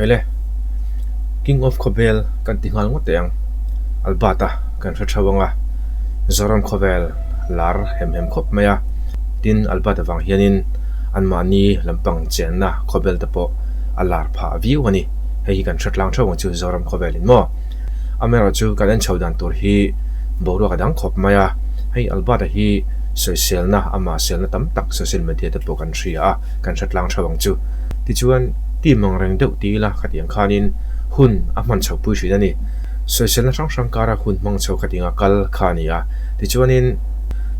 Khaile, King of Khawbel kan ti nghal ngawt teh ang. Albert-a kan hre theuh ang a, Zoram khawvel lar hem hem khawp mai a. Tin, Albert avang hianin anmahni lampang chenna khawbel te pawh a lar phah viau a ni. Hei hi kan hre tlang theuh ang chu Zoram khawvelin maw? Amaherawhchu kan en chho dan tur hi boruak a dang khawp mai a. Hei Albert-a hi sawiselna, amah selna tam tak social media te pawh kan hria a, kan hre tlang theuh ang chu. Tichuan, team ang reng deuh ti ila khatiang khanin hun a hman chho pui thin a ni. Sawiselna hrang hrang kara hun hmang chho khatinga kal kha a ni a. Tichuanin,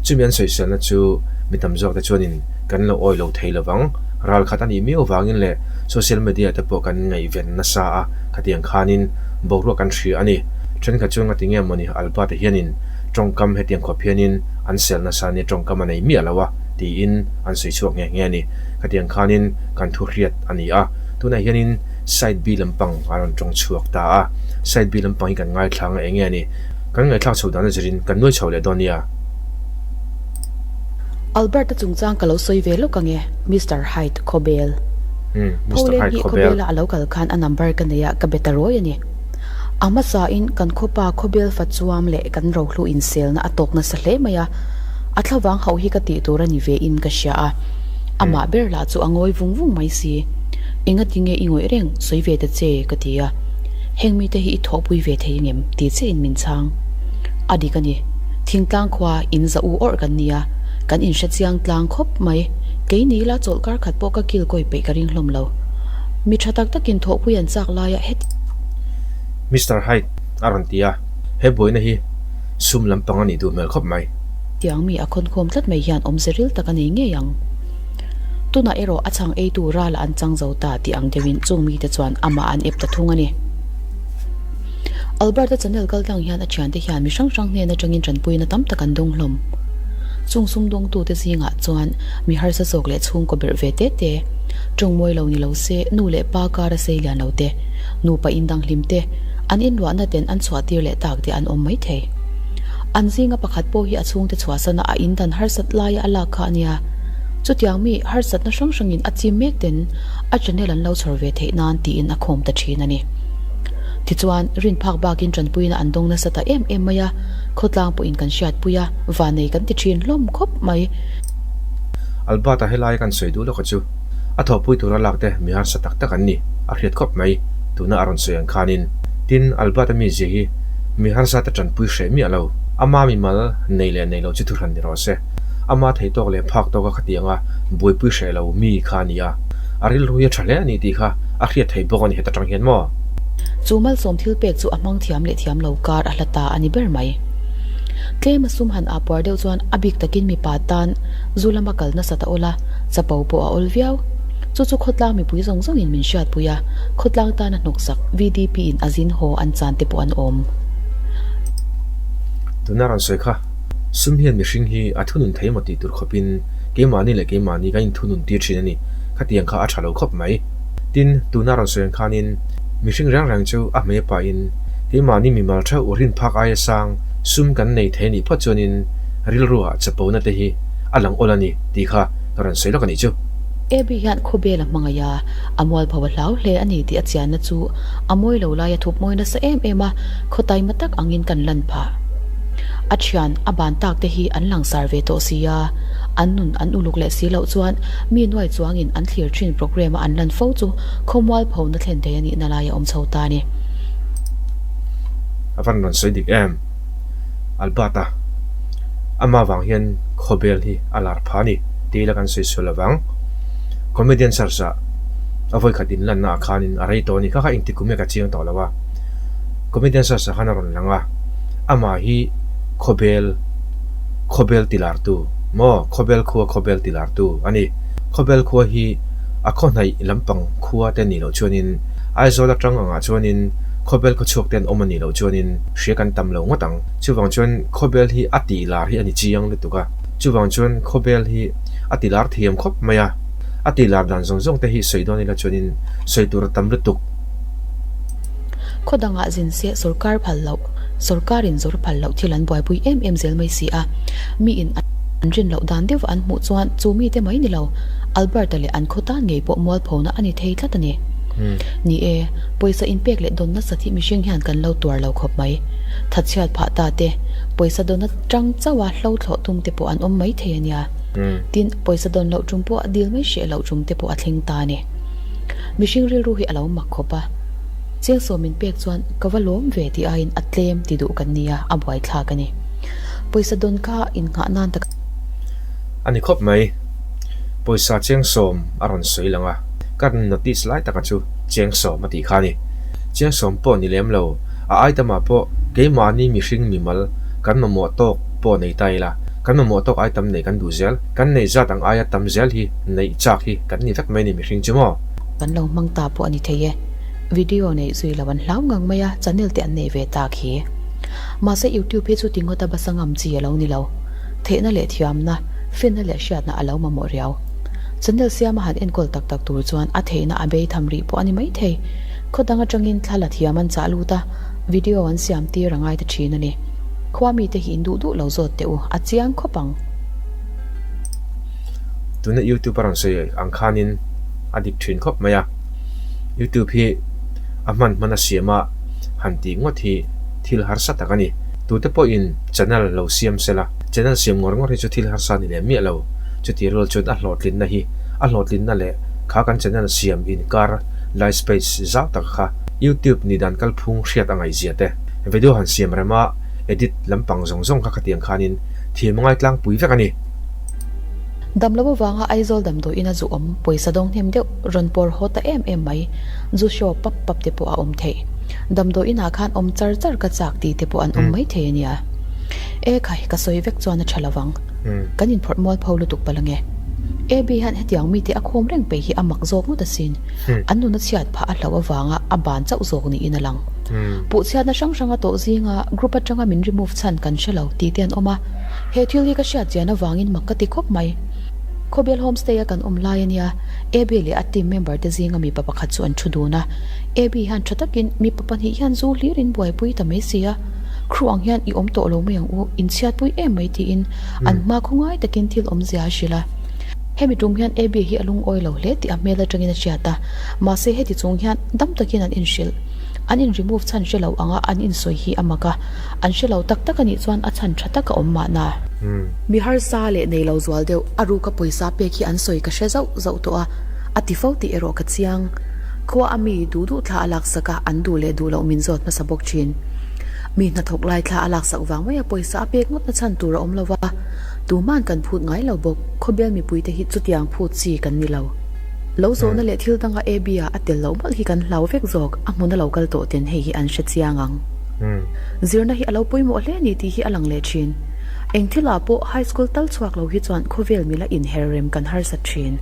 chumi an sawiselna chu mi tam zawk te chuanin kan lo awi lo thei lovang. Ral khat a nih miau vangin leh social media te pawh kan ngaihven nasa a, khatiang khanin boruak kan hria a ni. Thenkhat chuan ngati nge mawni Albert-a hianin tawngkam hetiang khawp hianin an sel nasa nia tawngkam a nei miah lo a tiin an sawi chhuak nghe nghe a ni. Khatiang khanin kan thu hriat a ni a, tunah hianin side B lampang a rawn tawng chhuak ta a, side B lampang hi kan ngaithla ang a eng nge a ni? Kan ngaihthlak chho dan a zirin kan nuai chho leh dawn nia. Albert-a chungchang ka lo sawi ve lawk ang e, Mister Hyde Khawbel. Umm, Mister Pholeng Hyde hi Khawbel. Khawbela a lo kal khan a number ka nei a, ka be ta rawi a ni. A hmasain kan khawpa Khawbel fa chuam leh kan rohlu inselna a tawk nasa hle mai a, a thlavang hauh hi ka tih tur a ni ve in ka hria a. Amah ber lah chu a ngawi vung vung mai si. Engati nge i ngawih reng, sawi ve ta che, ka ti a. Heng mite hi i thawhpui ve thei ngem? ti chiahin min chhang. A dik a ni. Thingtlang khua in za u awrh kan ni a, kan inhre chiang tlang khawp mai. Kei ni ila chawlhkar khat pawh ka kil kawi peih ka ring hlawm lo. Mi tha tak takin thawhpui an chak laia heti. Mister Hyde a rawn ti a, he buaina hi sum lampang a nih duh hmel khawp mai. Tiang mi a khawnkhawm tlat mai hian awmze ril tak a nei ngei ang. Tunah erawh a chhang eitu ralah an chang zo ta tih ang deuhin chung mite chuan amah an ep ta thung a ni. Albert-a channel kaltlang hian a thiante hian mi hrang hrang hnen atangin tanpuina tam tak an dawng hlawm. Chung sumdawngtute zingah chuan mi harsa zawk leh chhungkaw berh ve te te, tawng mawi lo ni lo se nu leh pa kara sei lian lo te, nupa indang hlim te, an inluahna ten an chhuahtir leh tak te an awm mai thei. An zinga pakhat pawh hi a chhungte chhuahsana a indan harsat laia a lak kha a nia. Chutiang mi harsatna hrang hrangin a chim mek ten a channel an lo chhawr ve theih nan tiin a khawm ta thin a ni. Tichuan, rin phak bakin tanpuina an dawng nasa ta em em mai a, khawtlang pawhin kan hriatpui a, vanei kan ti thin hlawm khawp mai. Albert-a helai kan sawi duh lawka chu a thawhpui tura lak te mi harsa tak tak an ni, a hriat khawp mai, tuna a rawn sawi ang khanin. Tin, Albert-a mizia hi mi harsa te tanpui hreh miah lo, ama mimal nei leh nei lo chu thuhran ni rawh se. Ama thei tawk leh phak tawka khatianga buaipui hreh lo mi kha a ni a, a rilru hi a tha hle a ni tih kha a hriat theih bawk a ni heta tang hian maw? Chu malsawm thil pek chu a hmang thiam leh thiam lo kar a hla ta a ni ber mai. Tlem a sum han ah puar deuh chuan a bik takin mipa tan zu lama kal nasat a awl a, chapo pawh a awl viau. Chu chu khawtlang mipui zawng zawngin min hriatpui a, khawtlang tana hnawksak VDP in a zin haw an chan te pawh an awm. Tuna rawn sawi kha, sum hian mihring hi a thunun thei maw tih tur khawpin keimahni leh keimahni kan inthunun tir thin a ni. Khatiang kha a tha lo khawp mai. Tin, tuna rawn sawi ang khanin mihring reng reng chu a hmei pahin keimahni mimal theuh rin phak aia sang sum kan nei thei a nih phawt chuanin rilruah chapona te hi a lang awl a ni tih kha ka rawn sawi lawk a nih chu. Abby hian khawbel a hmangaih a, a mualpho a hlau hle a ni tih a chianna chu a mawi lo lai a thup mawi nasa em em a, khaw taima tak angin kan lan phah. A thian a ban tak te hi an langsar ve tawh si a, an nun an uluk leh si loh chuan mi nuai chuangin an thlir thin programme a an lan fo chu khaw mualphona thlen thei a nihna lai a awm chho ta a ni. A van rawn sawi dik em? Albert-a, Ama vang hian khawbel hi a lar pha a ni tih ila kan sawi sual lovang. Comedian search ah a vawikhat inlanna ah khanin a rei tawh a ni. Kha kha engtik kum nge ka chiang tawh lo a. Comedian search ah khan a rawn lang a, amah hi khawbel khawbel ti lartu maw khawbel khua khawbel ti lartu a ni. Khawbel khua hi a khaw hnaih lampang khua te nih loh chuanin Aizawl atang angah chuanin khawbel khawchhuak te an awm a nih loh chuanin hria kan tam lo ngawt ang. Chuvang chuan khawbel hi a tih lar hi a ni chiang lutuk a, chuvang chuan khawbel hi a ti lar thiam khawp mai a, a tih lar dan zawng zawng te hi sawi dawn ila chuanin sawi tur a tam lutuk. Khaw dangah zin se sorkar phal loh, sorkarin zawr phal loh thil an buaipui em em zel mai si a, miin an rin loh dan deuh an hmuh chuan chu mite mai ni lo, Alberta leh an khaw tan ngei pawh mualphona a ni thei tlat a ni. Ni e, pawisa inpek leh dawn nasat hi mihring hian kan lo tuar lo khawp mai. Thatchhiat phah ta te, pawisa dawn atang chauha hlo thlawh tum te pawh an awm mai thei a nia. Tin, pawisa dawn loh tum pawh a dil mai hreh loh tum te pawh a thleng ta a ni. Mihring rilru hi a lo mak khawp a. Chiang sawm min pek chuan ka va lawm ve tih aiin a tlem ti duh kan nia, a buaithlak a ni. Pawisa dawn kha innghah nan tak. A ni khawp mai. Pawisa chiangsawm a rawn sawi lang a, ka rawn notice lai taka chu chiangsawm a tih kha a ni. Chiangsawm pawh ni lem lo, a item ah pawh keimahni mihring mimal kan mamawh tawk pawh nei ta ila, kan mamawh tawk item neih kan duh zel, kan neih zat ang aia tam zel hi neih chak hi kan ni vek mai ni mihring chu maw? Kan lo hmang ta pawh a ni thei e. Video neih zui lo an hlau ngang mai a, channel te an nei ve tak hi. Mahse YouTube hi chu ti ngawt a basa ngam chi a lo ni lo. Theihna leh thiamna, finna leh hriatna a lo mamawh riau. Channel siama han enkawl tak tak tur chuan a theihna a bei tham rih pawh a ni maithei. Khaw dang atangin thla la thiam an chah lut a, video an siam tir a ngai ta thin a ni. Khua mite hi in duh duh lo zawt teh u, a chiang khawp ang. Tuna YouTube a rawn sawi ang khanin a dik thin khawp mai a, YouTube hi a hman hman a siam a han tih ngawt hi thil harsa tak a ni. Tute pawhin channel lo siam se la, channel siam ngawr ngawr hi chu thil harsa a ni leh miah lo. Chuti rual chuan a hlawhtlinna hi a hlawhtlinna leh kha kan channel siam inkar lai space zau tak kha YouTube ni dan kalphung hriat a ngaihzia te, video han siam rem a edit lampang zawng zawng kha khatiang khanin thiam a ngaitlangpui vek a ni. Dam lo avanga Aizawl damdawiin a zu awm pawisa dawng hnem deuh rawn pawr haw ta em em mai, zu show pap pap te pawh a awm theih. Damdawiin ah khan awm char char ka chak tih te pawh an awm mai thei a nia. E khai, ka sawi vek chuan a tha lo vang. Kan inphawrh mual pho lutuk palh ange. AB hian hetiang mite a khawm reng peih hi a mak zawk ngawt asin. An nuna chhiat phah a hlauh avanga a ban chauh zawk niin a lang. Puhchhiatna hrang hrang a tawh zinga group atanga min remove chhan kan hre lo tih te an awm a. He thil hi ka hriat chian avangin mak ka ti khawp mai. Khawbel homestay a kan awm lai ania, Abby leh a team member te zinga mipa pakhat chu an thu dun a. Abby hian tha takin mipa pahnih hian zu hlir in buaipui ta mai si a, Khru ang hian i awm tawh lo mai ang u, in chhiatpui em mai tiin an hma khawngai takin thil awmzia a hrilh a. Hemi tum hian Abby hi a lungawi lo hle tih a hmel atangin a hriat a, mahse heti chung hian dam takin an inhrilh. An in remove chhan hre lo anga an insawi hi a mak a. An hre lo tak tak a nih chuan a chhan tha tak a awm mahna. Mi harsa leh nei lo zual deuh a ruka pawisa pek hi an sawi ka hre zauh zauh tawh a, a ti fo tih erawh ka chiang. Khua a mi duh duh thla a laksak a, an duh leh duh loh min zawt hmasa bawk thin. Mi hnathawk lai thla a laksak vang maia pawisa a pek ngawt na chhan tur a awm lo va, tuman kan phut ngai lo bawk. Khawbel mipuite hi chutiang phut chi kan ni lo. Lo zawhna leh thil danga AB-a a tel loh mawlh hi kan hlau vek zawk, a hmuna lo kal tawh ten hei hi an hre chiang ang. Zirna hi a lo pawimawh hle ni tih hi a lang leh thin. Eng thilah pawh high school tal chhuak lo hi chuan khawvel mila inher rem kan harsat thin.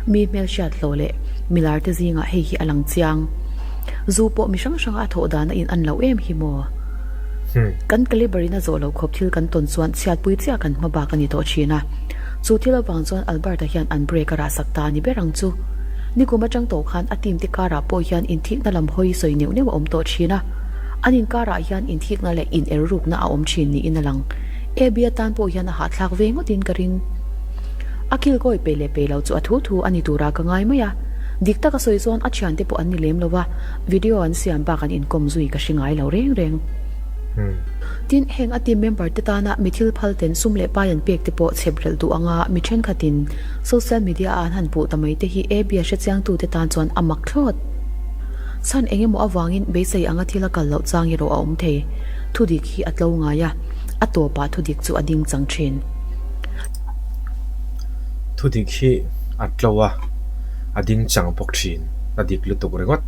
Mi hmelhriat hlawh leh milar te zingah hei hi a lang chiang. Zu pawh mi hrang hranga a thawh dan a in an loh em hi maw? Kan caliber in a zawh loh khawp thil kan tawn chuan chhiatpui chiah kan hma bak a ni tawh thin a. Chu thil avang chuan Albert-a hian an break a rahsak ta a ni ber ang chu. Nikum atang tawh khan a team te karah pawh hian inthikna lam hawi sawi neuh neuh a awm tawh thin a. An inkarah hian inthikna leh in errukna a awm thin niin a lang. Abby atan pawh hian a hahthlak ve ngawtin ka ring. A kilkawi pe leh pe lo chu a thu thu a ni turah ka ngai mai a. Dik taka sawi chuan a thiante pawh an ni lem lo va, video an siam bak an inkawm zui ka hre ngai lo reng reng. Tin, heng a team member te tana mi thil phal ten sum leh pai an pek te pawh chhep relh duh anga mi thenkhatin social media a an han puh ta mai te hi Abby a hrechiangtute tan chuan a mak thlawt. Chhan eng emaw avangin beisei anga thil a kal loh chang erawh a awm thei. Thudik hi a tlo ngai a, a tawpah thudik chu a ding chang thin. Thudik hi a tlo a, a ding chang bawk thin. A dik lutuk ringawt.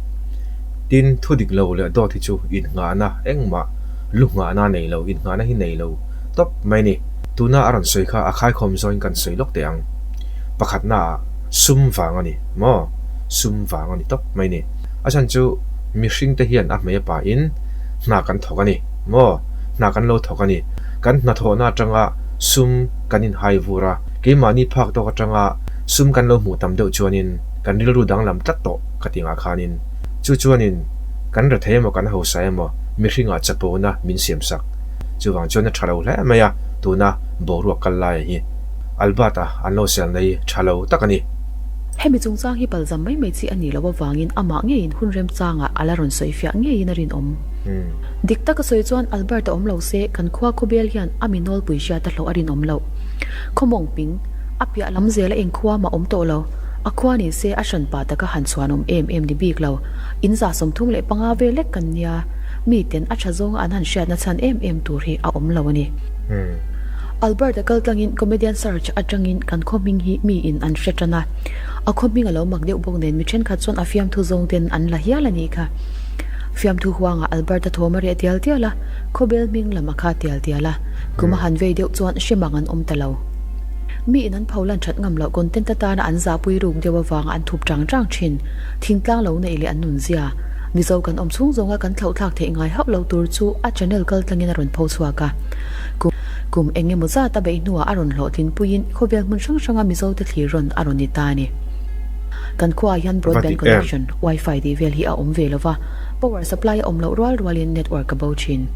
Tin, thudik lo leh dawt hi chu innghahna engmah lu nghahna a nei lo, innghahna hi nei lo tawp mai a ni. Tuna a rawn sawi kha a khaikhawm zawngin kan sawi lawk teh ang. Pakhatnaah sum vang a ni maw? Sum vang a ni tawp mai ni. A chhan chu mihring te hian a hmei a pahin hna kan thawk a ni maw? Hna kan lo thawk a ni. Kan hnathawhna atanga sum kan inhai vur a, keimahni phak tawk atanga sum kan lo hmuh tam deuh chuanin kan rilru danglam tlat tawh ka ti ngah khanin chu chuanin kan rethei emaw kan hausa emaw mihringah chapona min siamsak. Chuvang chuan a tha lo hle mai a, tuna boruak kal laia hi Albert-a an lo selna hi tha lo tak a ni. Hemi chungchang hi palzam mai mai chi a nih loh avangin amah ngeiin hun remchangah a la rawn sawi fiah ngeiin a rinawm. Dik taka sawi chuan Albert a awm lo se kan khua khawbel hian a mi nawlpui hriat a hlawh a rinawm loh. Khawmawng ping, a piah lam zela eng khua mah awm tawh lo. A khua ni se a hran pa taka han chhuanawm em em ni bik lo. In 35 vel lek kan nia, miten a tha zawnga an han hriatna chhan em em tur hi a awm lo a ni. Albert a kal tlangin Comedian Search atangin kan khaw hming hi miin an hre tan a. A khaw hming a lo mak deuh bawk nen mi thenkhat chuan a fiamthu zawng ten an la hial a nih kha. Fiamthu huangah Albert a thawm a reh tial tial a, khawbel hming lam a kha tial tial a. Kum a han vei deuh chuan hre mang an awm ta lo. Miin an pho lan that ngam loh content atana an zahpui ruk deuh avanga an thup chang chang thin. Thingtlang lo neih leh an nunzia. Mizo kan awm chhung zawnga kan thlauhthlak theih ngai hauh lo tur chu a channel kal tlangin a rawn pho chhuak a. Kum kum eng emaw zat a beih hnuah a rawn hlawhtlin puiin khawvel hmun hrang hranga Mizote thlir rawn a rawn ni ta a ni. Kan khuaah hian broadband connection, wifi tih vel hi a awm ve lova, power supply a awm loh rual rualin network a bo thin.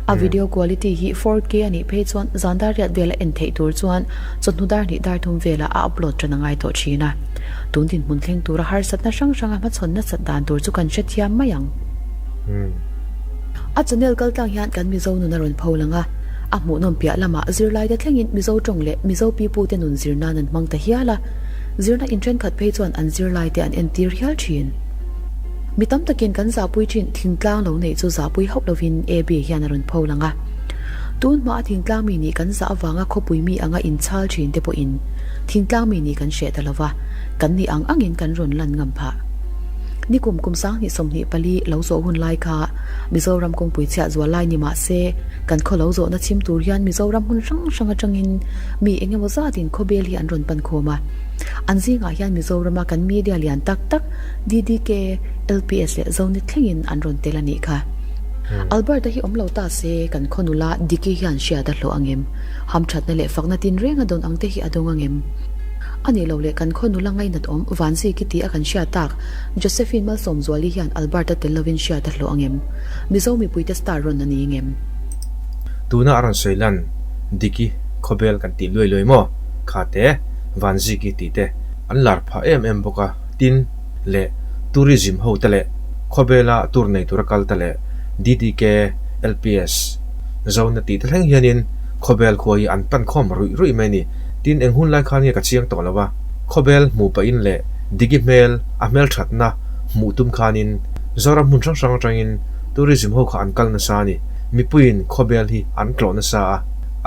A video quality hi 4K a nih phei chuan zan dar riat vela en theih tur chuan chawhnu dar hnih dar thum velah a upload tan a ngai tawh thin a. Tun dinhmun thleng tura harsatna hrang hranga hmachhawn nasat dan tur chu kan hrethiam mai ang. A channel kaltlang hian kan Mizo nun a rawn pho lang a, a hmuhnawm piah lamah zirlaite thlengin Mizo tawng leh Mizo pipute nun zir nan an hmang ta hial a, zirna in thenkhat phei chuan an zirlaite an entir hial thin. Mi tam takin kan zahpui thin thingtlang lo neih chu zahpui hauh lovin AB hian a rawn pho lang a. Tun hmaa thingtlang mi nih kan zah avanga khawpui mi anga inchhal thin te pawhin thingtlang mi nih kan hreh ta lova, kan nih ang angin kan rawn lan ngam phah. Nikum kum 2024 lo zawh hun lai kha Mizoram kawngpui chhiah zual lai ni mah se, kan khaw lo zawhna chhim tur hian Mizoram hmun hrang hrang atangin mi eng emaw zatin khawbel hi an rawn pan khawm a. An zingah hian Mizorama kan media lian tak tak DDK, LPS leh Zonet thlengin an rawn tel a nih kha. Albert-a hi awm lo ta se kan khaw nula Diki hian hriat a hlawh angem? Hamthatna leh fakna tinreng a dawn ang te hi a dawng angem? A nih loh leh kan khaw nula ngainat awm Vanziki tih a kan hriat tak Josephine Malsawmzuali hian Albert-a tel lovin hriat a hlawh angem? Mizo mipuite star rawn a ni ngem? Tuna a rawn sawi lan Diki khawbel kan tih luai luai maw? Kha te, Vanziki tih te an lar phah em em bawk a, tin leh tourism ho te leh khawbela tour nei tura kal te leh DDK, LPS, Zona tih te thleng hianin khawbel khua hi an pan khawm ruih ruih mai a ni. Tin, eng hun lai khan nge ka chiang tawh lo a, khawbel hmuh pahin leh Diki hmel, a hmelthatna hmuh tum khanin Zoram hmun hrang hrang atangin tourism ho kha an kal nasa a ni. Mipuiin khawbel hi an tlawh nasa a,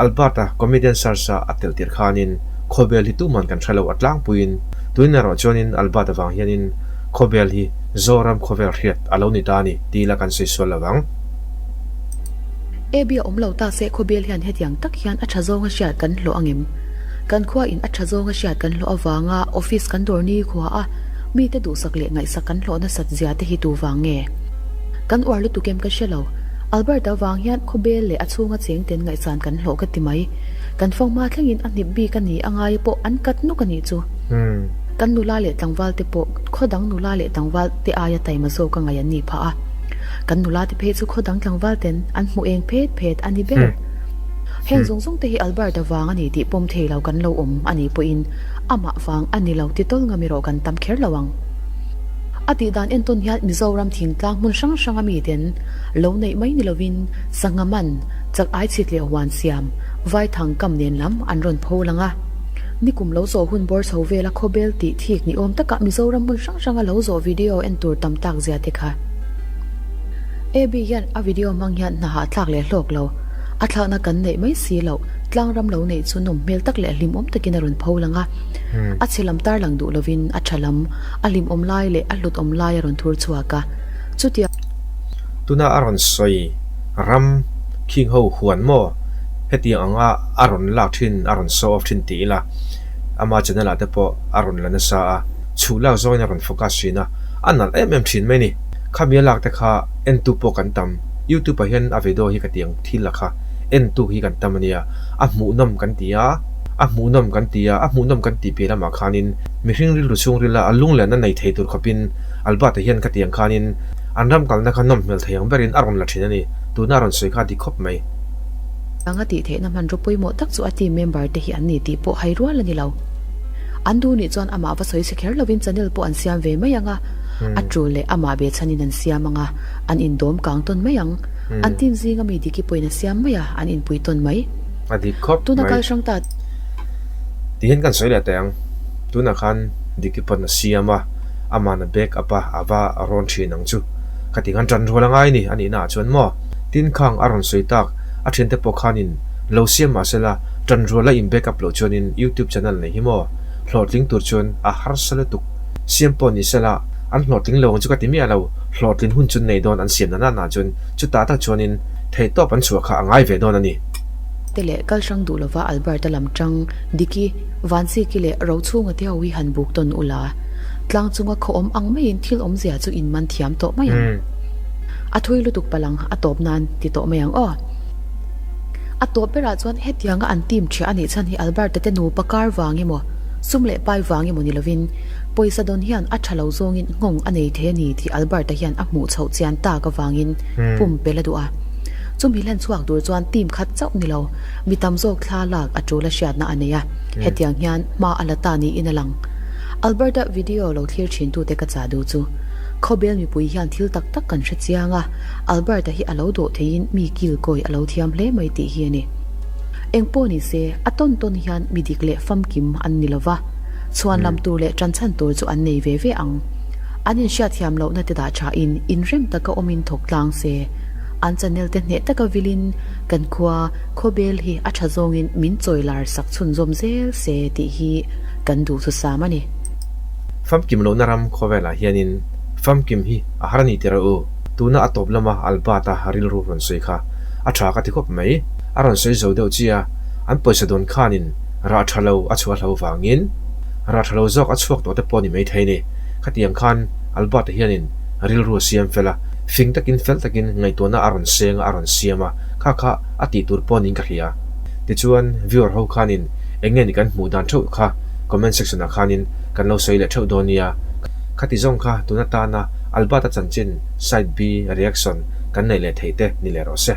Albert-a comedian search-a a telh tirh khanin khawbel hi tuman kan hre lo a tlangpuiin tuin erawh chuanin Albert avang hianin khawbel hi Zoram khawvel hriat a lo ni ta a ni ti ila kan sawi sual lo vang. Abby a awm lo ta se khawbel hian hetiang tak hian a tha zawnga hriat kan hlawh angem? Kan khua in a tha zawnga hriat kan hlawh avanga office kan dawr ni khua a mite duhsak leh ngaihsak kan hlawh nasat zia te hi tu vang nge? Kan uar lutuk em ka hre lo. Albert-a vang hian khawbel leh a chhunga cheng ten ngaihsan kan hlawh ka ti mai. Kan fanghma thlengin a hnip bik a ni a ngai pawh an kat nuk a nih chu. Kan nula leh tlangval te pawh khaw dang nula leh tlangval te aia taima zawk a ngaih an nih phah a. Kan nula te phei chu khaw dang tlangval ten an hmu eng phet phet a ni ber. Heng zawng zawng te hi Albert-a vang a ni tih pawm thei lo kan lo awm a nih pawhin amah vang a ni lo ti tawl ngam erawh kan tam kher lo ang. A tih dan entawn hian Mizoram thingtlang hmun hrang hranga miten lo neih mai ni lovin sangha man, chak ai chhit leh huan siam, vaithang kam nen lam an rawn pho lang a. Nikum lo zawh hun bawr chho vela khawbel tih thik ni awm takah Mizoram hmun hrang hranga lo zawh video en tur tam tak zia te kha. Abby hian a video hmang hian hna hahthlak leh hlawk lo. A thlakna kan neih mai si loh, tlangram lo neih chu nawm hmel tak leh hlimawm takin a rawn pho lang a. A chhe lam tarlang duh lovin a tha lam, a hlimawm lai leh a hlutawm lai a rawn thur chhuak a. Chutia. Tuna a rawn sawi ram khing ho huan maw? Hetiang anga a rawn lak thin, a rawn show off thin ti ila, ama channel ah te pawh a rawn la nasa a, chhuh lak zawngin a rawn focus thin a, a nalh em em thin mai a ni. Khami a lak te kha entu pawh kan tam, YouTube ah hian a video hi ka ti ang thil a kha entu hi kan tam a nia, a hmuhnawm kan ti a, a hmuhnawm kan ti a, a hmuhnawm kan tih piah lamah khanin mihring rilru chhungrila a lunglen a nei thei tur khawpin Albert-a hian ka ti ang khanin an ram kalna kha nawm hmel thei ang berin a rawn la thin a ni, tuna a rawn sawi kha a dik khawp mai. Anga tih theihna hmanraw pawimawh tak chu a team member te hi an ni tih pawh hai rual a ni lo. An duh nih chuan amah va sawi chhe kher lovin channel pawh an siam ve mai ang a, a tul leh amah ve chhanin an siam ang a, an indawm kang tawn mai ang. An team zinga mi Diki pawhin a siam mai a, an inpui tawn mai. A dik khawp Tuna mai. kal hrang ta. Tihian kan sawi leh teh ang. Tunah khan Diki pawn a siam a, ama'n a back up a, a va rawn thin ang chu. Khati khan tan rual a ngai ni a nihnaah chuan maw? Tin khang a rawn sawi tak, a thiante pawh khanin lo siam mah sela, tan rual a in back up loh chuanin YouTube channel nei hi maw? Hlawhtling tur chuan a harsa lutuk. Siam pawh ni sela, an hlawhtling lo ang chu ka ti miah lo, hlawhtlin hun chu nei dawn an siam na nana chuan chutah tak chuanin theihtawp an chhuah kha a ngai ve dawn a ni. Te leh kal hrang duh lova Albert-a lam tang Diki, Vansiki leh Rochhunga te ho hi han buk tawn ula, tlang chunga khaw awm ang maiin thil awmzia chu in man thiam tawh mai ang. A thui lutuk palang a tawp nan ti tawh mai ang aw. A tawp berah chuan hetianga an team ṭhiah a nih chhan hi Albert-a te nupa kar vang emaw, sum leh pai vang emaw ni lovin pawisa dawn hian a ṭha lo zawngin nghawng a nei thei a ni tih Albert-a hian a hmuh chhoh chian tak avangin pumpelh a duh a. Chumi hlen chhuak tur chuan team khat chauh ni lo, mi tam zawk thla lak a ṭul a hriatna a nei a, hetiang hian hma a la ta niin a lang. Alberta video lo thlir ṭhintute ka chah duh chu, Khawbel mipui hian thil tak tak kan hre chiang a, Alberta hi a lo dawh theiin mi kilkawi a lo thiam hle mai tih hi a ni. Eng pawh ni se, a tawn tawn hian mi dik leh famkim an ni lo va, chhuan lam tur leh ṭanchhan tur chu an nei ve ve ang. An inhriatthiam lohna te dah ṭhain inrem taka awmin thawk tlang se, an channel te hneh taka vilin kan khua Khawbel hi a tha zawngin min chawi lar sak chhunzawm zel se tih hi kan duhthusam a ni. Famkim lohna ram khawvelah hianin famkim hi a har a ni tirh u. Tuna a tawp lama Albert-a rilru rawn sawi kha a tha ka ti khawp mai. A rawn sawi zo deuh chiah a, an pawisa dawn khanin rah tha lo a chhuah hlo vangin rah tha lo zawk a chhuak tawh te pawh a ni maithei ni. Khatiang khan Albert-a hianin rilru a siam fel a, fing takin fel takin ngaihtuahna a rawn seng a, a rawn siam a, kha kha a tih tur pawh niin ka hria. Tichuan viewer ho khanin eng nge ni kan hmuh dan theuh kha comment section ah khanin kan lo sawi leh theuh dawn nia. Khati zawng kha tun atana Albert-a chanchin side B reaction kan neih leh theih te ni leh rawh se.